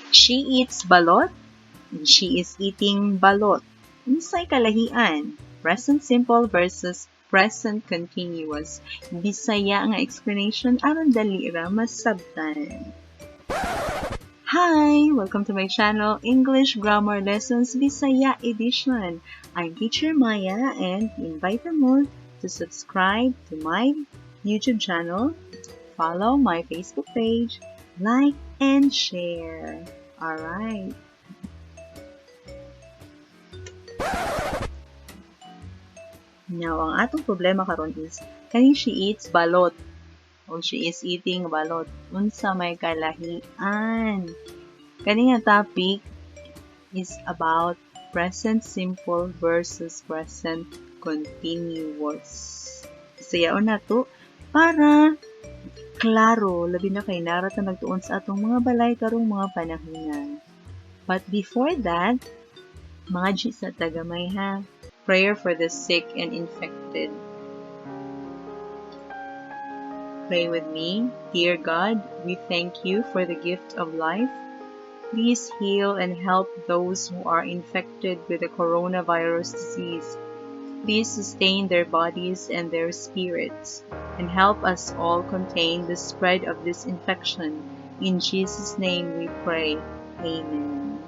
She eats balot and she is eating balot. Unsay kalahian? Present simple versus present continuous. Bisaya nga explanation aron dali ra masabtan. Hi! Welcome to my channel, English Grammar Lessons Bisaya Edition. I'm Teacher Maya and invite mo to subscribe to my YouTube channel, follow my Facebook page, like, and share. Alright. Now, ang atong problema karon is kaning she eats balot o she is eating balot. Unsa may kalahian? Kani nga topic is about present simple versus present continuous. Sayaon na to para klaro, labi na kay naa ra ta nagtuon sa atong mga balay karong mga panahona. But before that, mga sa ta gamay ha. Prayer for the sick and infected. Pray with me. Dear God, we thank you for the gift of life. Please heal and help those who are infected with the coronavirus disease. Please sustain their bodies and their spirits, and help us all contain the spread of this infection. In Jesus' name we pray. Amen.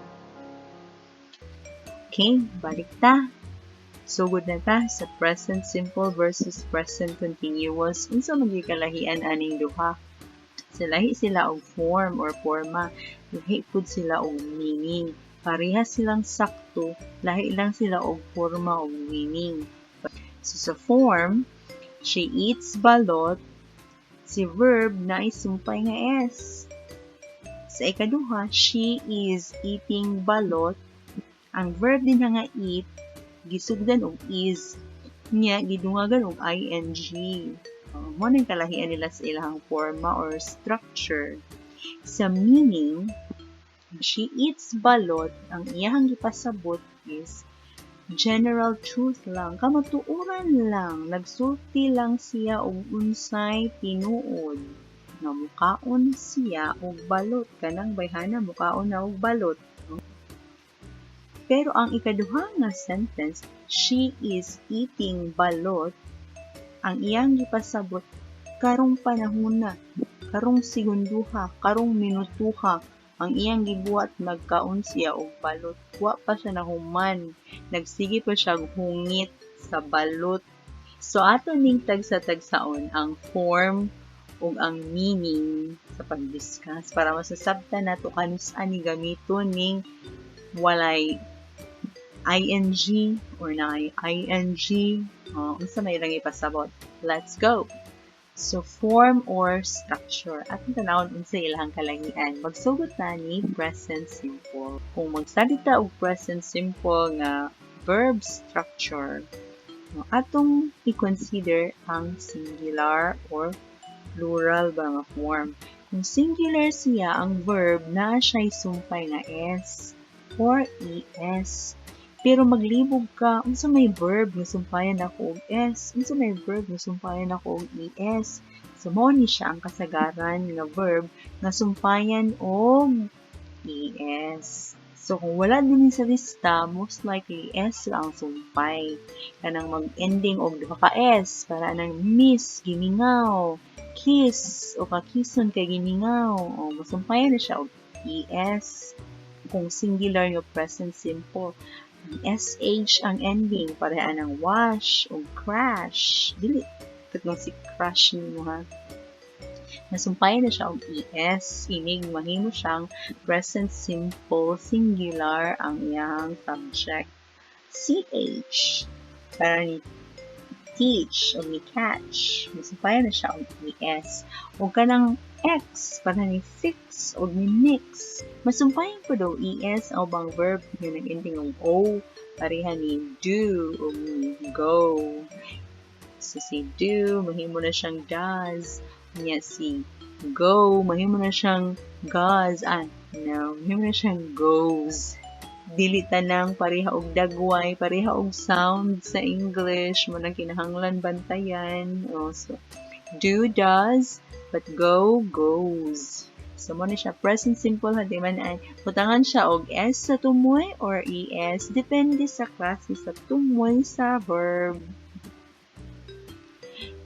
Okay, balik ta. Sugod na ta sa present simple versus present continuous. Unsa man gyud kalahian aning duha? Sa lahi sila og form or forma, lahi pud sila og meaning. Parehas silang sakto, lahi lang sila og forma og meaning. So sa form, she eats balot, si verb naay sumpay nga s. Sa ikaduha, she is eating balot, ang verb din nga eat gisugdan og is nya gidungagan og ing. Mao nang kalahian nila sa ilang forma or structure. Sa meaning, she eats balot, ang iyahang gipasabot is general truth lang, kamatuoran lang, nagsulti lang siya og unsay tinuod nga mukaon siya og balot, kanang bayhana mukaon na og balot. Pero ang ikaduha nga sentence, she is eating balot, ang iyang gipasabot karong panahona, karong segunduha, karong minutuha, ang iyang gibuhat nagkaon siya og balot. Wa pa siya nahuman, nagsige pa siya hungit sa balot. So ato ning tagsa-tagsaon ang form ug ang meaning sa pag-discuss para masasabtan nato kanus-a ni gamiton ning walay ing or naay ing, unsa may ilang ipasabot. Let's go! So, form or structure. Atong tanawon unsa ilang kalahian. Magsugod ta ni present simple. Kung magsalita og present simple nga verb structure, no, atong i-consider ang singular or plural ba nga form. Kung singular siya, ang verb naa siya'y sumpay nga s or es. Pero maglibog ka, unsa may verb nga sumpayan nako og s? Unsa may verb nga sumpayan nako og es? So mao ni siya ang kasagaran nga verb nga sumpayan og es. So kung wala dinhi sa lista, most likely s ra ang sumpay. Kanang mag-ending og duha ka s para anang miss, gimingaw, kiss o kakison kay gimingaw. O masumpayan na siya og es. Kung singular nga present simple, ang sh ang ending para anang wash o crash. Dili katong si crush nimo ha. Nasumpayan na siya og es, inig mahimo siyang present simple singular ang iyang subject. Ch para ni teach o ni catch, masumpayan na siya og es. O kanang x para ni fix o ni mix, masumpayan pud og es ang ubang verb nga nag-ending og o, pareha ni do o ni go. So si do, mahimo na siyang does. Nya si go, mahimo na siyang goes. Ah, no, mahimo na siyang goes. Dili tanang pareha og dagway, pareha og sound sa English, mao nang kinahanglan bantayan. Oh, so, do, does, but go, goes. So, mao ni siya present simple ha, di man ay butangan siya og s sa tumoy or es, depende sa klase sa tumoy sa verb.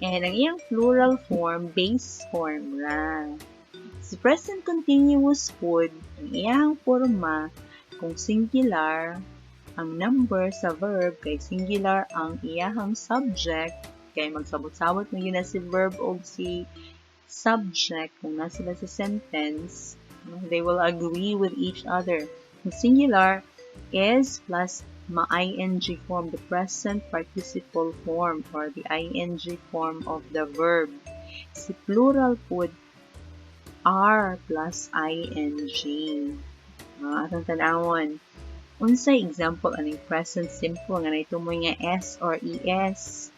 And ang iyang plural form, base form ra. Sa present continuous pod, ang iyang forma, kung singular ang number sa verb kay singular ang iyahang subject, kay magsabot-sabot man gyud na si verb og si subject kung naa sila sa sentence, they will agree with each other. Kung singular, is plus ma-ing form, the present participle form or the ing form of the verb. Si plural pod, are plus ing. Atong tan-awon. Unsay example aning present simple nga naitumoy nga s or es?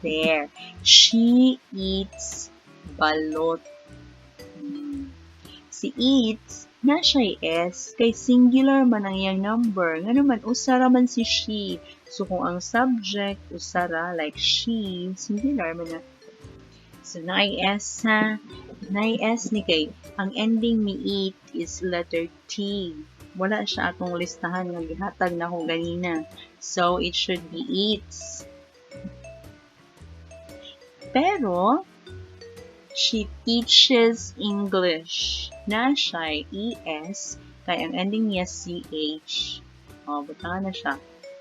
There. She eats balot. Si eats, naa siya s, kay singular man ang iyang number. Nga naman, usa ra man si she. So, kung ang subject, usa ra, like she, singular man na. So, naay s ha. Naay s ni kay, ang ending ni eat is letter T. Wala siya atong listahan nga gihatag na ko ganina. So, it should be eats. Pero, she teaches English. Naa siya ES, kay ang ending niya CH. O, butangan na siya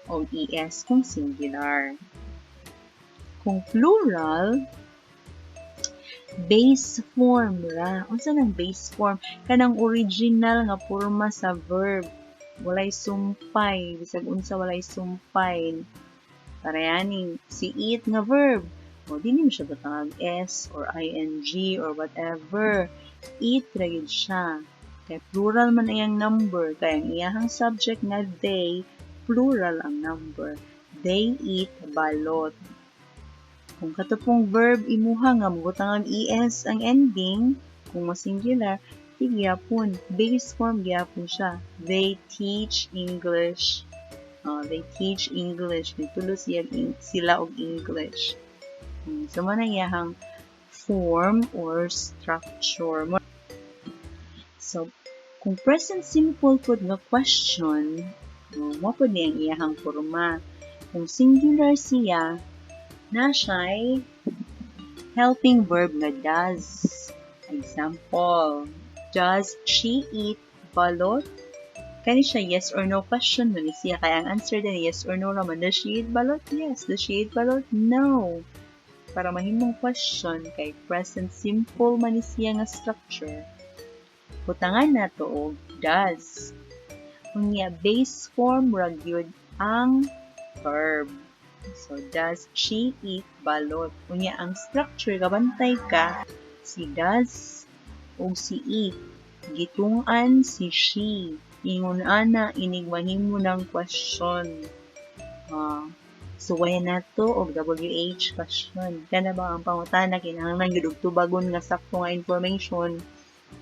og ES kung singular. Kung plural, base form ra. Unsa nang base form? Kanang original nga porma sa verb. Walay sumpay. Bisag unsa, walay sumpay. Parehaning si eat nga verb. O, di nimo siya butangag s or ing or whatever. Eat ra gyud siya. Kay plural man iyang number. Kay ang iyahang subject nga they, plural ang number. They eat balot. Kung kato pong verb imuha nga mobutangag es ang ending, kung mo-singular, di gyapon. Base form gyapon siya. They teach English. They teach English. Nagtulo siya sila og English. So, mao na iyahang form or structure. So, kung present simple pod nga question, mao pod ni ang iyahang forma. Kung singular siya, naa siya'y helping verb nga does. Example, does she eat balot? Kani siya yes or no question man ni siya. Kaya ang answer din yes or no raman. Does she eat balot? Yes. Does she eat balot? No. Para mahimong question kay present simple man ni siya nga structure, butangan nato og does. Unya base form ra gyud ang verb. So, does she eat balot? Unya ang structure, kabantay ka, si does ug si eat. Gitung-an si she. Ingon ana inig mahimo ng question. Suwayan nato og WH question. Kana ba ang pangutana kinahanglan gyud og tubagon nga sakto nga information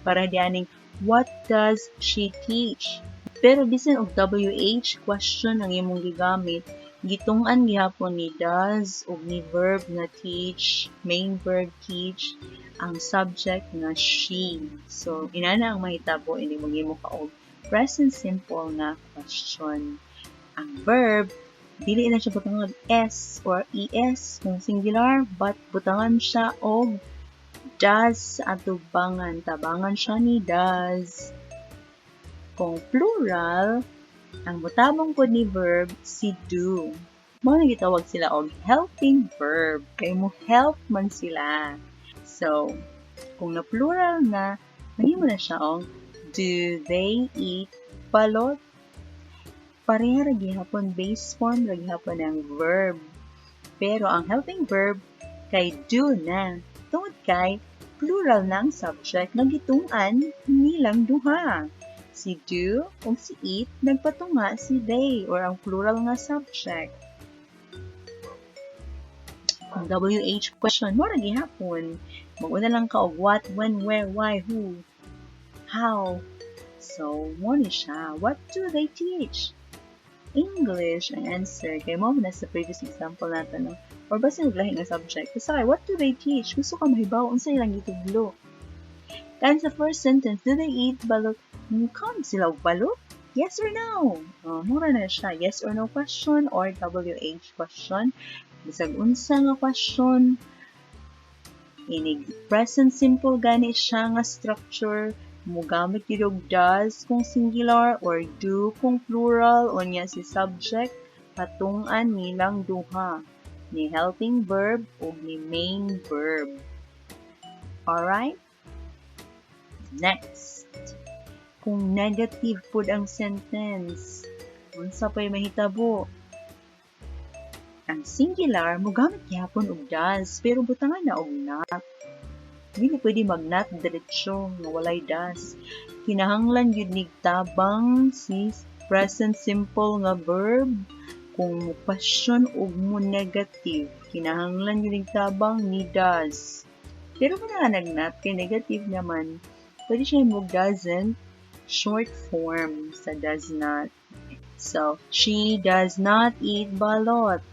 para di aning what does she teach? Pero bisan og WH question ang imong gigamit, gitung-an gihapon ni does ug ni verb nga teach, main verb teach, ang subject nga she. So, inana ang mahitabo ini maghimo ka og present simple nga question. Ang verb, dili na siya butangan og s or es kung singular, but butangan siya og does sa atubangan. Tabangan siya ni does. Kung plural, ang mutabang pod ni verb si do. Mao na gitawag sila og helping verb kay mo help man sila. So, kung na plural na, mahimo na siya og do they eat balot? Pareha ra gihapon, base form ra gihapon ang verb. Pero ang helping verb kay do na. Tungod kay plural na ang subject nga gitung-an nilang duha. Si do ug si eat nagpatunga si they or ang plural nga subject. Kung WH question, mao ra gihapon. Mag-una lang ka og what, when, where, why, who, how. So, mao ni siya. What do they teach? English ang answer. Kay mao na sa previous example nato, no? Or basta og lahi nga subject. Basta kay, what do they teach? Gusto ka mahibaw unsa ilang gitudlo. Kan sa first sentence, "Do they eat balot?" Mukaon sila og balot? Yes or no? Mura na siya. Yes or no question or WH question. Bisag unsa nga question, inig present simple gani siya nga structure, mugamit gyud og does kung singular or do kung plural, unya si subject patungan nilang duha ni helping verb ug ni main verb. Alright? Next. Kung negative pud ang sentence, unsa pa'y mahitabo? Ang singular, mogamit gihapon og does, pero butangan na og not. Dili pwede mag-not diretso nga walay does. Kinahanglan gyud nig tabang si present simple nga verb kung mo question og mo negative. Kinahanglan gyud nig tabang ni does. Pero kung nga nag-not kay negative naman, pwede siya mo doesn't, short form sa does not. So, "She does not eat balot."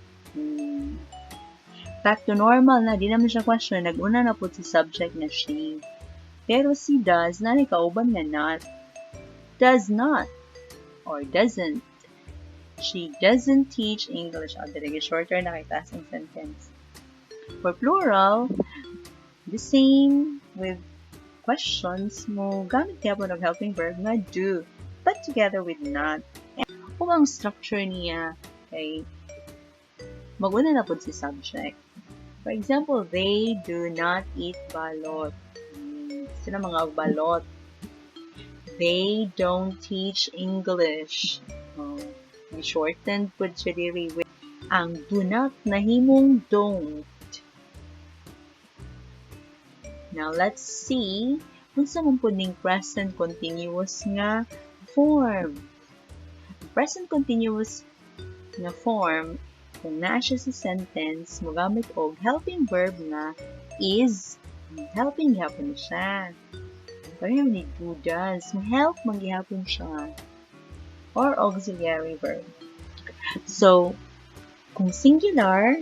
Back to normal na, di naman siya question. Nag-una na pud si subject na she. Pero si does, naa kauban nga not. Does not or doesn't. "She doesn't teach English." Oh, dili, shorter na kay taas ang sentence. For plural, the same with questions, mo gamit gyapon og helping verb nga do, but together with not. Kung ang structure niya kay mag-una na pud si subject. For example, "They do not eat balot." Sila mga balot. "They don't teach English." Oh, shortened pud siya diri with ang do not nahimong don't. Now, let's see unsa man pud ning present continuous nga form. Present continuous nga form, kung naa siya sa sentence, mogamit og helping verb nga is. Helping gihapon siya. Pareho ni do, does. Mo-help man gihapon siya. Or auxiliary verb. So, kung singular,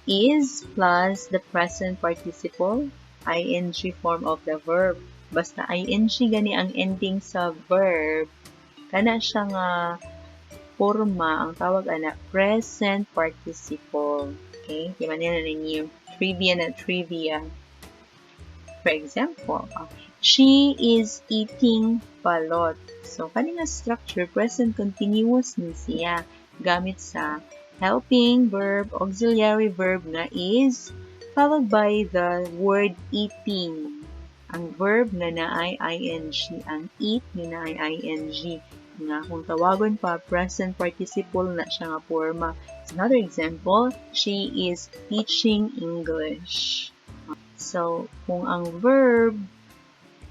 is plus the present participle, ing form of the verb. Basta ing gani ang ending sa verb, kana siya nga forma ang tawag ana present participle. Okay? Di man na ninyo trivia na trivia. For example, "She is eating balot." So, kani nga structure, present continuous ni siya gamit sa helping verb, auxiliary verb nga is, followed by the word eating. Ang verb nga naay ing, ang eat nga naay ing, nga kung tawagon pa, present participle na siya nga forma. Another example, "She is teaching English." So, kung ang verb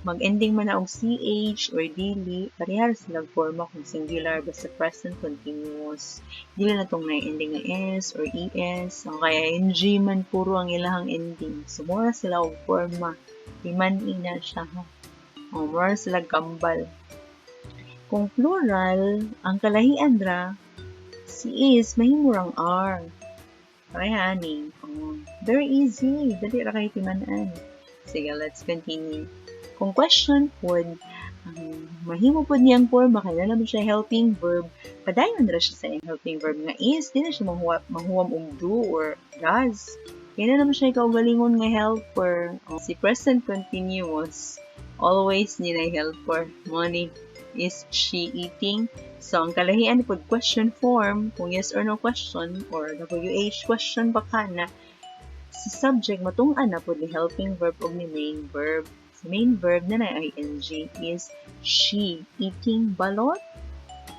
mag-ending man na og ch or dili, pareha sila forma kung singular basta present continuous. Dili na tong na-ending nga s or es, ang kaya ing man puro ang ilahang ending. So, mura sila og forma. Timan ina siya. O, mura sila kambal. Kung plural, ang kalahian ra, si is mahimo rang are. Pareha ani. Oh, very easy. Dali ra kay timan-an. Sige, let's continue. Kung question pod, ang mahimo pod niyang forma kay naa naman siya helping verb, padayon ra siya sa iyang helping verb nga is, di na siya manghuwam og do or does. Kay naa naman siya kaugalingon nga helper. Oh, si present continuous, always ni na helper. Money, "Is she eating?" So, ang kalahian pod question form, kung yes or no question, or WH question ba ka na, si subject matung-an na pod ni helping verb og ni main verb. Sa main verb na na ing, "Is she eating balot?"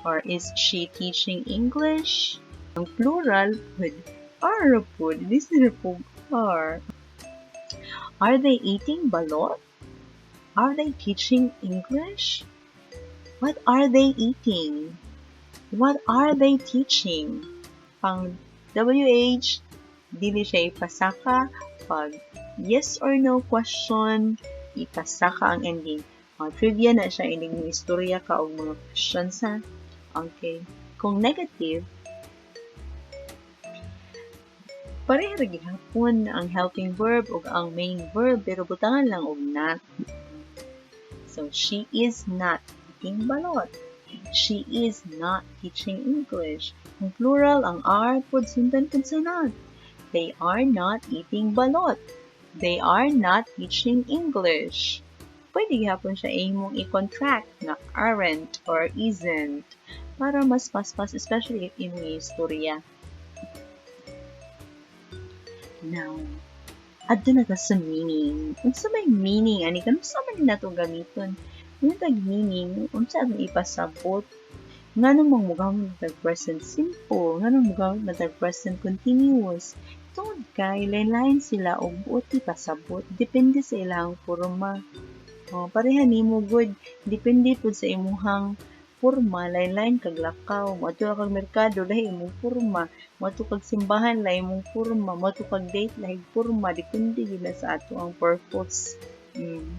Or "Is she teaching English?" Ang plural pud, are pud. This is po are. "Are they eating balot?" "Are they teaching English?" "What are they eating?" "What are they teaching?" Pang WH, dili siya ipasaka. Pag yes or no question, ipasaka ang ending. Trivia na siya, inig mo istorya ka og mga questions ha. Okay. Kung negative, Pareha ra gihapon ang helping verb ug ang main verb, pero butangan lang og "not." So, she is not eating balot. She is not teaching English. Kung plural, ang "are" pod sundan pud sa "not." They are not eating balot. They are not teaching English. Pwede gihapon siya imong i-contract na "aren't" or "isn't" para mas paspas, especially if imong istorya. Now, adto na ta sa meaning. Unsa may meaning ani? Kanus-a man ni nato gamiton? Ano tag meaning? Unsa atong ipasabot? Ngano mang mogamit tag present simple? Ngano mogamit man tag present continuous? Tungod kay lain-lain sila og buot ipasabot. Depende sa ilang porma. Oh, pareha nimo gud, depende pud sa imuhang porma, lain-lain kag lakaw. Moadto kag merkado, lahi imong porma. Moadto kag simbahan, lahi imong porma. Moadto kag date, lahi porma. Depende gyud na sa ato ang purpose.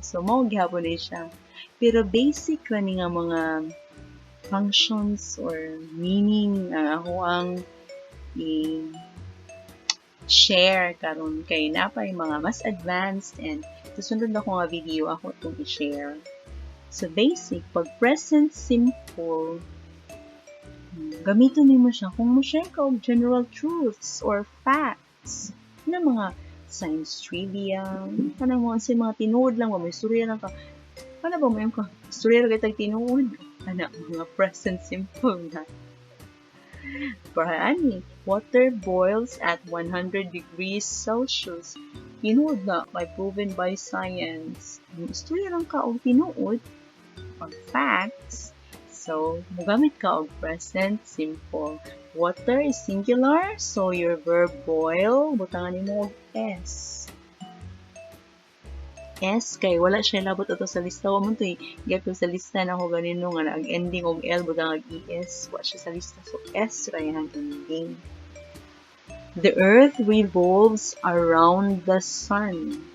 So mao gihapon ni siya. Pero basic ra ni nga mga functions or meaning ang ako ang i-share karon kay napay mga mas advanced and susunod na ko nga video ako itong i-share. So basic, pag present simple, gamiton nimo siya kung mo-share ka og general truths or facts na mga science trivia, kanang mga sa mga tinuod lang ba, may istorya lang ka. Kana ba mo ka, istorya ra kay tinuod. Ana, mga present simple na. Para ani, water boils at 100 degrees Celsius. Tinuod na, kay proven by science. Istorya lang ka og tinuod, og facts. So, mugamit ka og present simple. Water is singular, so your verb "boil," butangan nimo og S. S kay wala siya labot ato sa lista. Wa man to'y gapil sa lista na ako ganino nga ang ending og L butang og ES. Wa siya sa lista. So S ra yang ending. The earth revolves around the sun.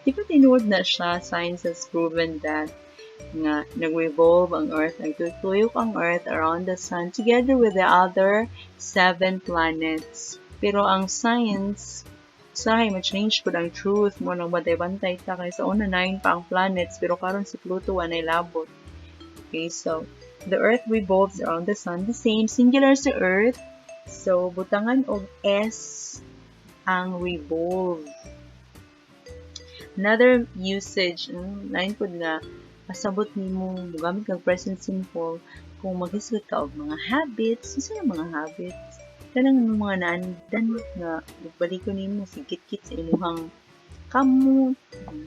Di ba tinuod na siya? Science has proven that nga nag-revolve ang earth, nagtutuyok ang earth around the sun together with the other seven planets. Pero ang science, usahay ma-change pud ang truth mo nang bantay-bantay ta kay sa una nine pa ang planets, pero karon si Pluto wa labot. Okay, so the earth revolves around the sun, the same singular sa earth. So butangan og S ang "revolve." Another usage, lain pud nga pasabot nimo mogamit kag present simple kung maghisgot ka og mga habits. Unsa yung mga habits? Kanang mga naandan nga balikon nimo si kit sa imuhang kamot,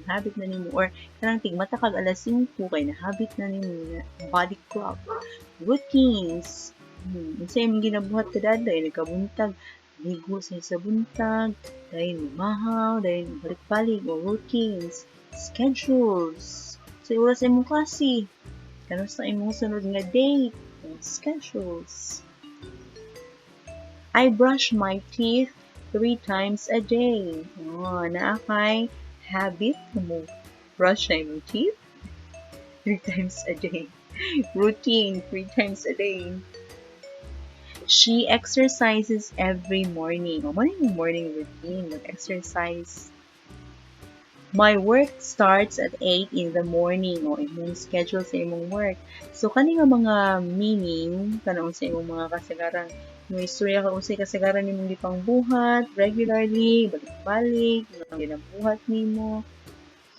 habit na nimo, or kanang tigmata kag alas 5 kay na habit na nimo na body clock. Routines. Unsa imong ginabuhat kada adlaw? Nagkabuntag, ligo sa buntag, dayon mahaw, dayon balik-balik o routines, schedules. Sa oras imong klase, kanus-a imong sunod nga date, schedules. I brush my teeth three times a day. Oh, naa kay habit mo brush na imong teeth three times a day. Routine, three times a day. She exercises every morning. O, morning morning routine, mag-exercise. My work starts at 8 in the morning. O, imong schedule sa imong work. So, kani nga mga meaning, kanang sa imong mga kasagaran, may istorya ka unsay kasagaran nimong gipangbuhat regularly, balik-balik, nga ginabuhat nimo,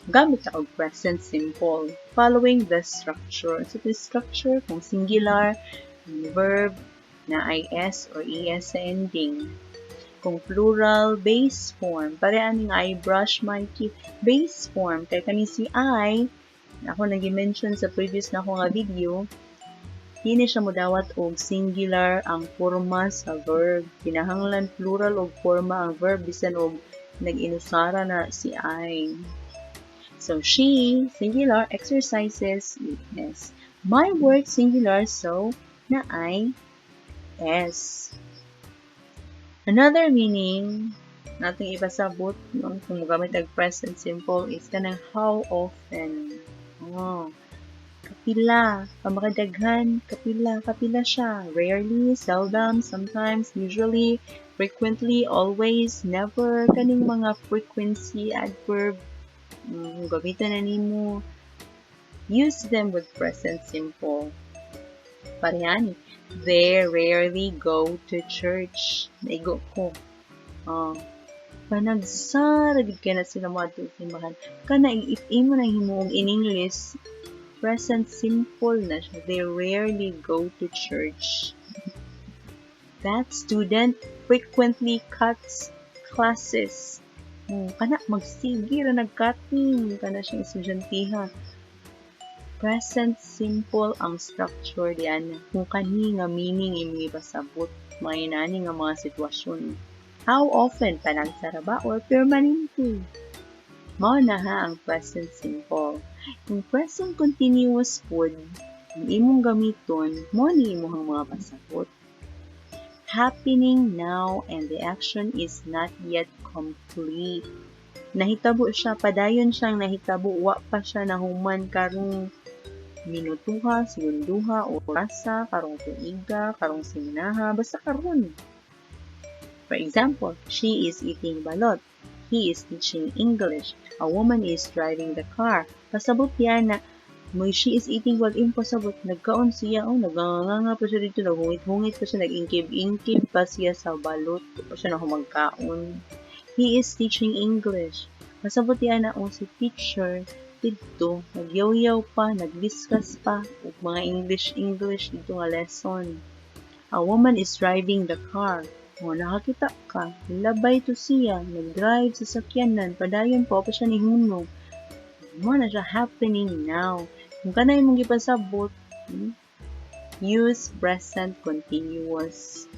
gamit ka og present simple following the structure. So, the structure, kung singular, verb na ay S or ES sa ending. Kung plural, base form. Pare aning "I brush my teeth," base form. Kay kani si "I," ako nag-mention sa previous na ako nga video, dili siya modawat og singular ang forma sa verb. Kinahanglan plural og forma ang verb bisan og nag-inusara na si "I." So she, singular, exercises, yes. My work, singular, so naay S. Another meaning nating ipasabot, no, kung mogamit og present simple is kanang how often. Oh, kapila, pamakadaghan, kapila, kapila siya. Rarely, seldom, sometimes, usually, Frequently, always, never, kaning mga frequency adverb, gamitan na nimo, use them with present simple. Parehani, they rarely go to church. Naigo ko. Panagsa ra gid kay na sila moadto sa simbahan. Kana if imo nang himuong in English, present simple na siya. They rarely go to church. That student frequently cuts classes. Kana magsige ra nag-cutting kana siyang estudyanteha. Present simple ang structure diyan. Kung kani nga meaning imong ipasabot, mga inani nga mga sitwasyon. How often, panagsa ra ba or permanente? Mao na ha ang present simple. Yung present continuous pod, ang imong gamiton, mo ni imong mga pasabot. Happening now and the action is not yet complete. Nahitabo siya, padayon siyang nahitabo, wa pa siya nahuman karong minutuha, segunduha, orasa, karong tuiga, karong semanaha, basta karon. For example, she is eating balot. He is teaching English. A woman is driving the car. Pasabot yan na mo she is eating balot, imong pasabot nagkaon siya, oh, naganganga pa siya dito, naghungit-hungit pa siya, nag-ingkib-ingkib pa siya sa balot, pa siya na humagkaon. He is teaching English. Pasabot yan na, oh, si teacher didto nagyaw-yaw pa, nag-discuss pa og mga English English dito nga lesson. A woman is driving the car. O, nakakita ka, labay to siya, nag-drive sa sakyanan, padayon pa, pa siya ni hunong. Mo na siya happening now. Kung kanay imong gipasabot, use present continuous.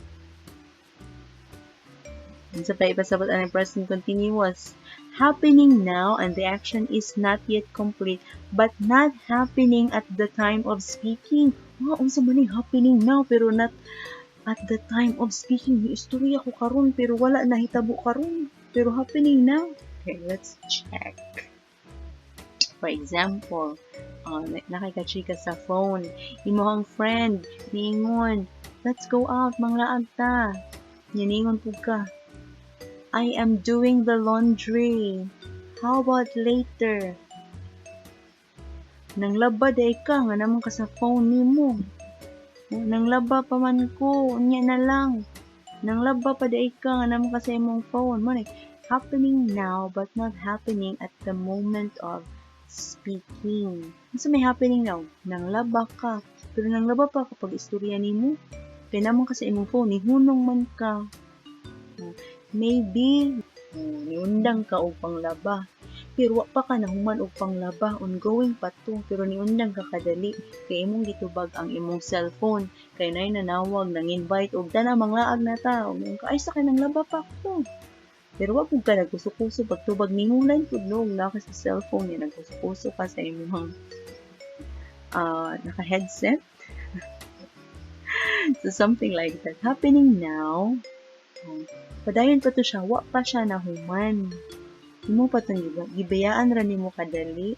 Unsa pa ipasabot ang present continuous? Happening now and the action is not yet complete but not happening at the time of speaking. Wow, unsa man ni happening now pero not at the time of speaking? Istorya ko karon pero wala nahitabo karon. Pero happening now. Okay, let's check. For example, nakikachika sa phone, imong friend, niingon, "Let's go out, manglaag ta." Niingon pud ka, "I am doing the laundry. How about later?" Nanglaba diay ka nga naa man ka sa phone nimo. Oh, nanglaba pa man ko, unya na lang. Nanglaba pa diay ka nga naa man ka sa imong phone. Mo ni happening now but not happening at the moment of speaking. Unsa may happening now? Nanglaba ka. Pero nanglaba pa kapag istorya nimo. Kay naa man ka sa imong phone, nihunong man ka. Oh, maybe oh, niundang ka og panglaba. Pero wa pa ka nahuman og panglaba, ongoing pa to, pero niundang ka kadali kay imong gitubag ang imong cellphone kay nay nanawag nang invite og tana manglaag na ta og ka ay sa kay nanglaba pa ko. Pero wa pud ka nagkuso-kuso pagtubag nimo, lain pud no naa ka sa cellphone ni nagkuso-kuso ka sa imong naka-headset. So something like that. Happening now. Oh, padayon pa to siya, wa pa siya nahuman. Imo pa tong gibayaan ra nimo kadali.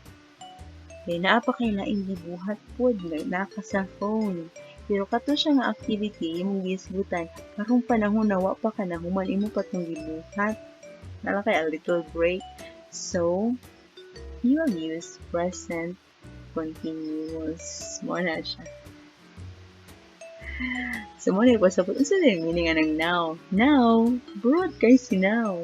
Kay naa pa kay laing gibuhat pod, naa ka sa phone. Pero kato siya nga activity imong gihisgutan karong panahon na wa pa ka nahuman, imo pa tong gibuhat. Naa kay a little break. So, you will use present continuous. Mo na siya. So, mo na pasabot. Unsa na yung meaning anang now? Now, broad kay si now.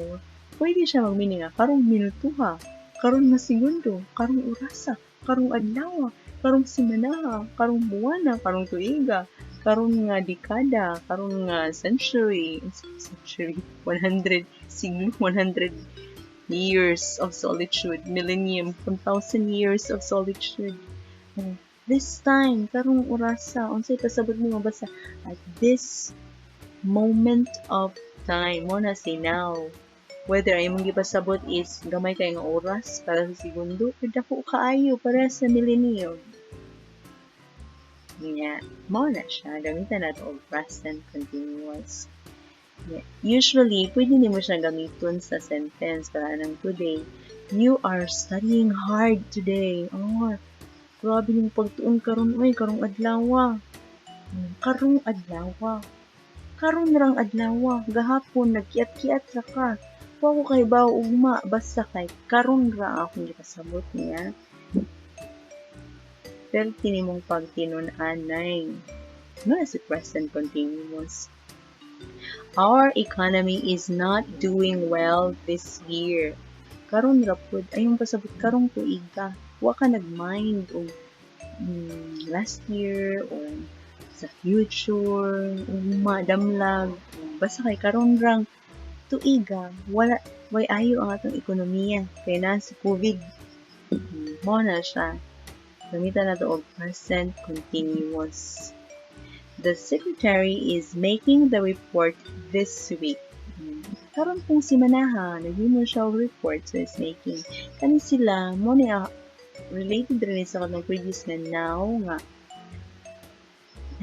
Pwede siya mag-meaning nga karong minutuha, karong nga segundo, karong orasa, karong adlaw, karong semanaha, karong buwana, karong tuiga, karong nga dekada, karong nga century, century, 100, siglo, 100 years of solitude, millennium, 1,000 years of solitude. Oh, this time, karong orasa, unsay pasabot nimo basta at this moment of time, mo na si now. Whether ang imong gipasabot is gamay kay nga oras para sa segundo, or dako kaayo para sa millennium. Nya, mao na siya. Gamitan nato og present continuous. Yeah. Usually, pwede nimo siya gamiton sa sentence para nang today. You are studying hard today. Oh, grabe nimo pagtuon karon oy, karong adlaw. Karong adlaw. Karon rang adlaw, gahapon nagkiat-kiat ra ka. Wa ko kahibaw ugma, basta kay karon ra akong gipasabot niya. Perti nimong pagtinun-anay. Mao na si present continuous. Our economy is not doing well this year. Karon ra pud, ayong pasabot karong tuiga. Wa ka nag-mind og last year or sa future, ugma, damlag. Basta kay karon rang tuiga, wala way ayo ang atong ekonomiya kay naa sa COVID. Mao na siya. Gamitan nato og present continuous. The secretary is making the report this week. Karon pong simanaha, naghimo siya og report, so is making. Kani sila, mao ni related rin sa katong previous nga now nga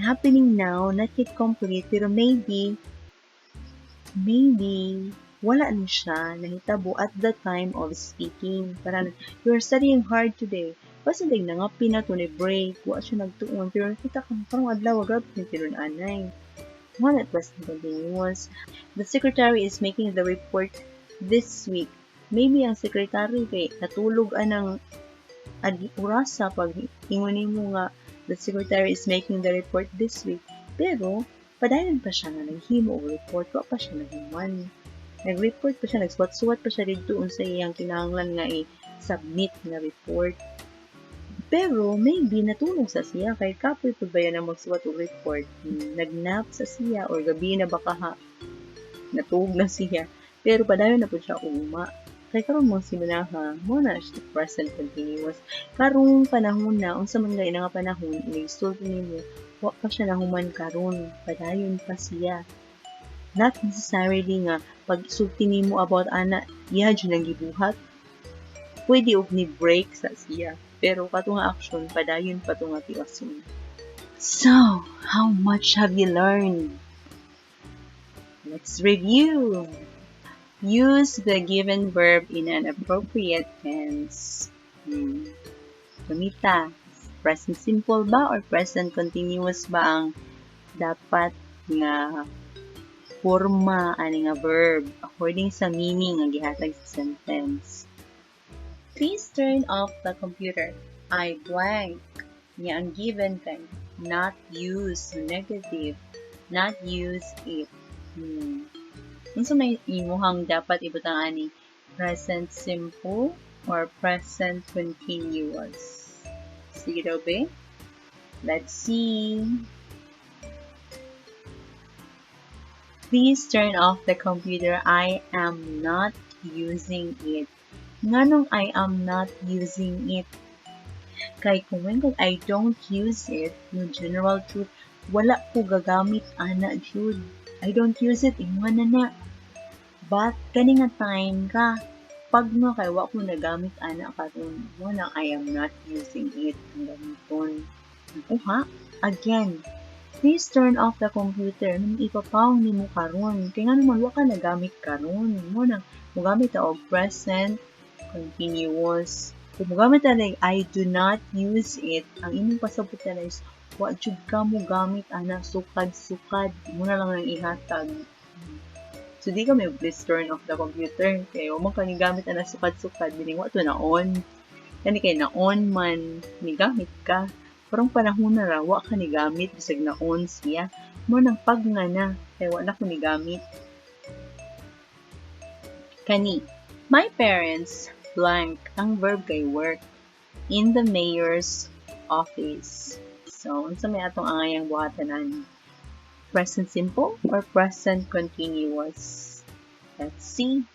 happening now, not yet complete, pero maybe wala ni siya nahitabo at the time of speaking. Parang, "You're studying hard today." Basta day nangapin na to ni break, wa siya nagtuon, pero nakita ka, karong adlaw, grabe ni tinun-anay. Mao na present continuous. The secretary is making the report this week. Maybe ang secretary kay natulog anang ad orasa pag ingon nimo nga the secretary is making the report this week. Pero padayon pa siya nga naghimo og report, wa pa siya nahuman. Nag-report pa siya, nagsuwat-suwat pa siya didto unsa iyang kinahanglan nga i-submit nga report. Pero maybe natulog sa siya kay kapoy pud ba na magsuwat og report. Nagnap sa siya or gabi na ba kaha. Natulog na siya. Pero padayon na pud siya ugma. Kay karon mong simanaha, mao na siya present continuous. Karong panahon na, unsa man gani nga panahon, inig-sulti nimo, wa pa siya nahuman karon, padayon pa siya. Not necessarily nga pag sulti nimo about ana, iya jud nang gibuhat. Pwede og ni break sa siya. Pero kato nga action, padayon pa to nga tiwason. So, how much have you learned? Let's review. Use the given verb in an appropriate tense. Gamita. Present simple ba or present continuous ba ang dapat nga forma ani nga verb according sa meaning nga gihatag sa sentence? Please turn off the computer. I blank. Nya ang given kay not use, negative. Not use it. Unsa may imuhang dapat ibutang ani? Present simple or present continuous? Sige daw, be. Let's see. Please turn off the computer. I am not using it. Nganong I am not using it? Kay kung when I don't use it, no general truth, wala ko gagamit ana jud. I don't use it, ingon na na. But kani nga time ka, pag nga kay wa ko nagamit ana karon, mao na I am not using it ang gamiton. Uha, again, please turn off the computer. Nung ipapawng nimo karon, kay ngano man wa ka nagamit karon. Mao na mogamit ta og present continuous. Kung mogamit ta like I do not use it, ang imong pasabot na is wa jud ka mo gamit ana sukad-sukad, mo na lang ang ihatag. So di ka may please turn off the computer kay wa man ka gamit ana sukad-sukad, meaning wa to na on. Kani kay na on man, ni gamit ka. Karong panahon na ra wa ka ni gamit bisag na on siya. Mo nang pag nga na kay wa na ko ni gamit. Kani, my parents blank, ang verb kay work in the mayor's office. So, unsa may atong angayang buhatan ani? Present simple or present continuous? Let's see.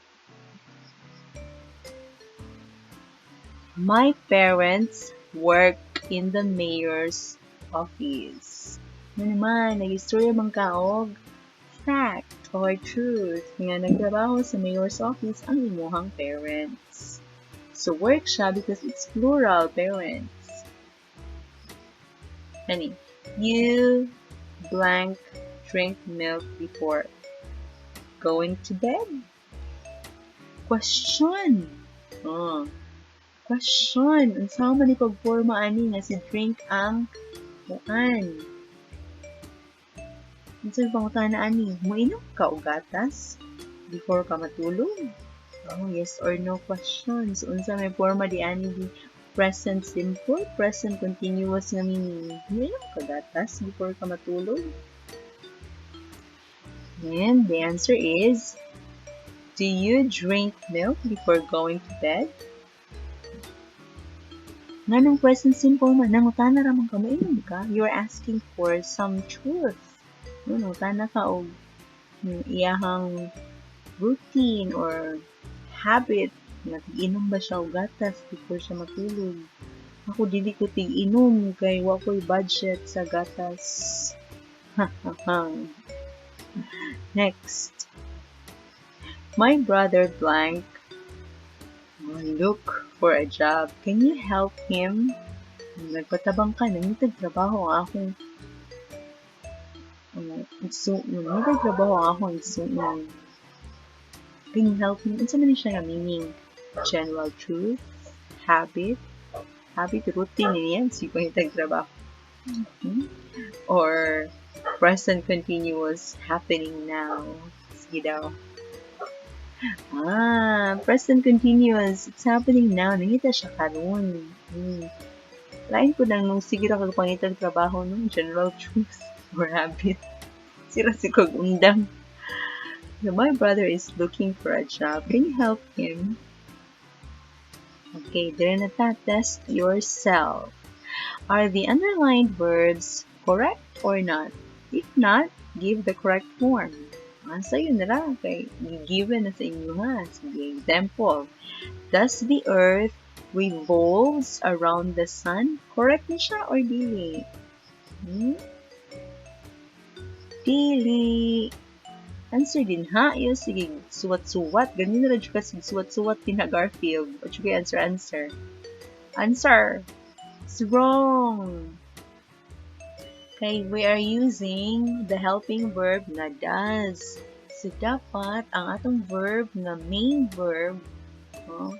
My parents work in the mayor's office. Ano naman, nag-istorya man ka og fact or truth nga nagtrabaho sa mayor's office ang imuhang parents. So, work siya because it's plural, parents. Ani, you blank drink milk before going to bed? Question. Oh. Question. Unsa man ni pagporma ani nga si drink ang kuan? Unsa pangutana ani? Moinom ka og gatas before ka matulog? Oh, yes or no questions. Unsa may forma di ani di present simple, present continuous nga meaning? Moinom ka gatas before ka matulog? And the answer is, do you drink milk before going to bed? Nganong present simple man, nangutana ra man ka, moinom ka? You're asking for some truth. No, nangutana ka og iyahang routine or habit nga tig-inom ba siya og gatas before siya matulog. Ako, dili ko tig-inom kay wa ko'y budget sa gatas. Next. My brother blank look for a job. Can you help him? Nagpatabang ka, nangitag trabaho ang akong igsuon. Nangitag trabaho ang akong igsuon. Can you help me? Unsa man siya nga meaning? General truth, habit, habit, routine niya, si pangitag trabaho. Or present continuous, happening now. Sige daw. Ah, present continuous. It's happening now. Nangita siya karon. Lain pud nang nung sige ra kag pangitag trabaho, no? General truth or habit. Sira si kog undang. So my brother is looking for a job. Can you help him? Okay, dire na ta. Test yourself. Are the underlined verbs correct or not? If not, give the correct form. Ah, sayo na ra. Kay given na sa inyo ha. Sige, example. Does the earth revolves around the sun? Correct ni siya or dili? Hmm? Dili. Answer din ha. Iyo, sige, suwat-suwat. Ganyan na rin ka, sige, suwat-suwat din na Garfield. What you answer, answer? Answer. It's wrong. Okay, we are using the helping verb na "does." So, dapat ang atong verb na main verb, oh,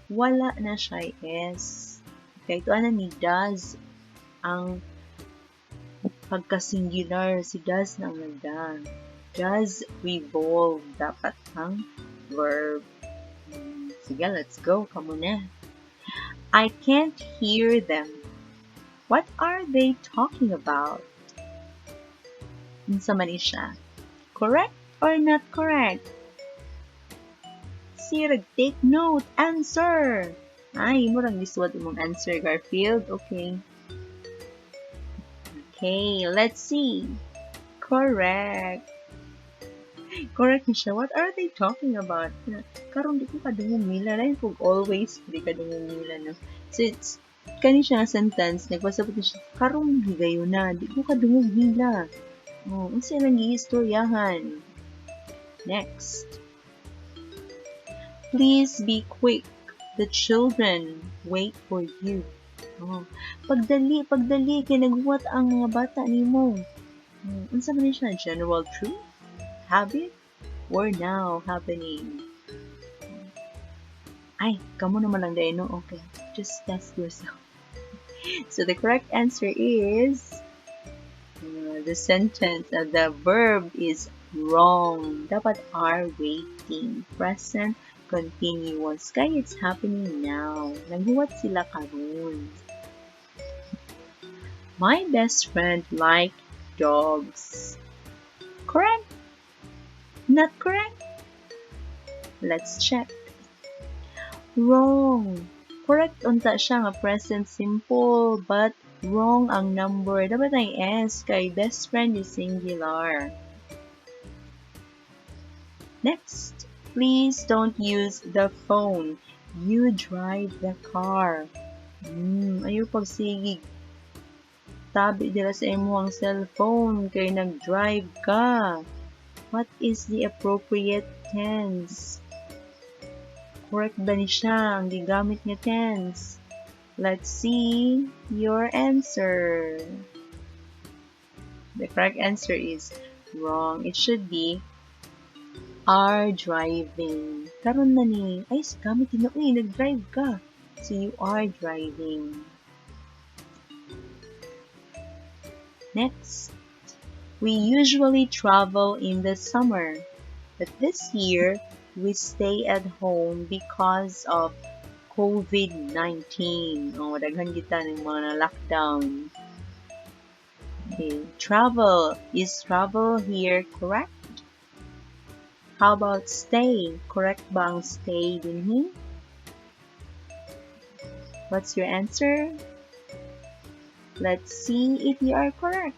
wala na siya S. Okay, ito na ni "does" ang pagka-singular. Si "does" na ang nagda. "Does revolve" dapat ang verb. Sige, let's go. Kamo na. I can't hear them. What are they talking about? Unsa man siya? Correct or not correct? Sir, take note. Answer. Ay, mo rang gisuwat imong answer, Garfield. Okay. Okay, let's see. Correct. Correct ni siya. What are they talking about? Karon di ko kadungog nila. Lain kung always di kadungog nila, no? So, it's kani siya nga sentence, nagpasabot ni siya, karong higayuna, di ko kadungog nila. Oh, unsa ilang giistoryahan? Next. Please be quick. The children wait for you. Oh, pagdali, pagdali, kay naghuwat ang mga bata nimo. Unsa man ni siya? General truth? Habit? Or now happening? Ay, kamo naman lang diay, no? Okay. Just test yourself. So the correct answer is the sentence, the verb is wrong. Dapat "are waiting." Present continuous. Kay it's happening now. Naghuwat sila karon. My best friend like dogs. Correct? Not correct? Let's check. Wrong. Correct unta siya nga present simple, but wrong ang number. Dapat ay S kay "best friend" is singular. Next, please don't use the phone. You drive the car. Ayaw pagsigig tabi dira sa imong cellphone kay nag-drive ka. What is the appropriate tense? Correct ba ni siya ang gigamit nga tense? Let's see your answer. The correct answer is wrong. It should be "are driving." Karon na ni, ay, gamit din uy, nag-drive ka. So you are driving. Next. We usually travel in the summer, but this year we stay at home because of COVID-19. Oh, daghan kita ng mga lockdown. Okay, travel. Is travel here correct? How about stay? Correct ba ang stay dinhi? What's your answer? Let's see if you are correct.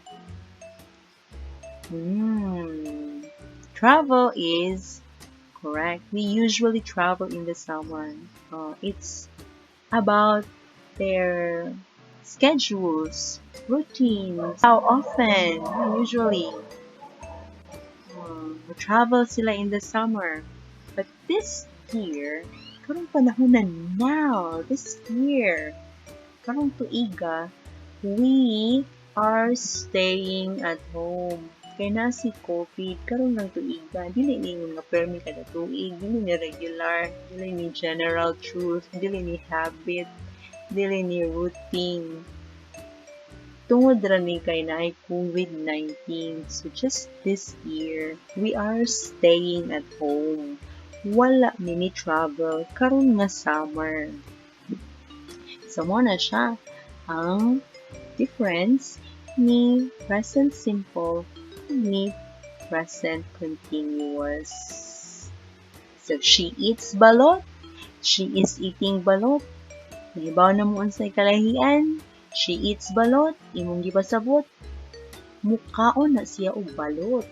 Travel is correct. We usually travel in the summer. It's about their schedules, routines, how often, usually. Travel sila in the summer. But this year, karong panahon na now, this year, karong tuiga, we are staying at home. Kay naa si COVID, karon lang tuiga, dili ni nga permi kada tuig, dili ni regular, dili ni general truth, dili ni habit, dili ni routine. Tungod ra ni kay naay COVID-19. So just this year, we are staying at home. Wala mi ni travel karon nga summer. So mao na siya ang difference ni present simple ni present continuous. So she eats balot. She is eating balot. Nahibaw na mo unsay kalahian. She eats balot. Imong gipasabot, mukaon na siya og balot.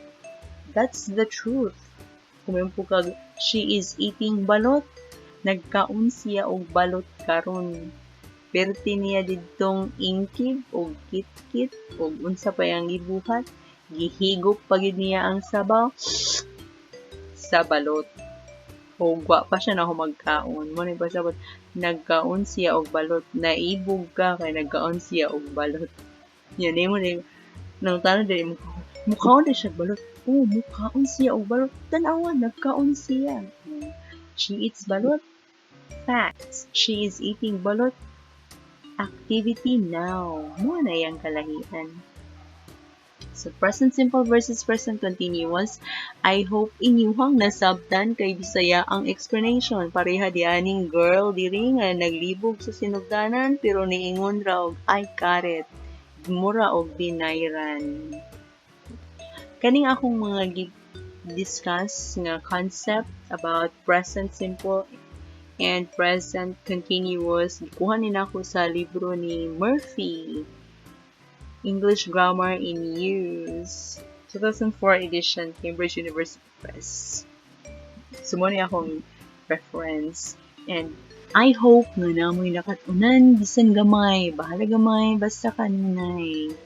That's the truth. Kung mo kag she is eating balot, nagkaon siya og balot karon. Perti niya didtong ingkib og kitkit og unsa pa iyang gibuhat, gihigop pa gyud niya ang sabaw sa balot. Og wa pa siya na magkaon. Mao ni pasabot, nagkaon siya og balot. Naibog ka kay nagkaon siya og balot. Yan nimo ni nangutana diri mo, mukaon na siya balot. Oh, mukaon siya og balot. Tan-awa, nagkaon siya. She eats balot. Facts. She is eating balot. Activity now. Mao na iyang kalahian. So, present simple versus present continuous. I hope inyuhang nasabtan kay Bisaya ang explanation. Pareha di aning girl diri nga naglibog sa sinugdanan pero niingon ra og "I got it." Mura og binayran. Kaning akong mga gi-discuss nga concept about present simple and present continuous, gikuha ni nako sa libro ni Murphy, English Grammar in Use, 2004 edition, Cambridge University Press. So, mao ni akong reference. And I hope nga namoy nakat-unan bisan gamay, bahala gamay, basta kanunay.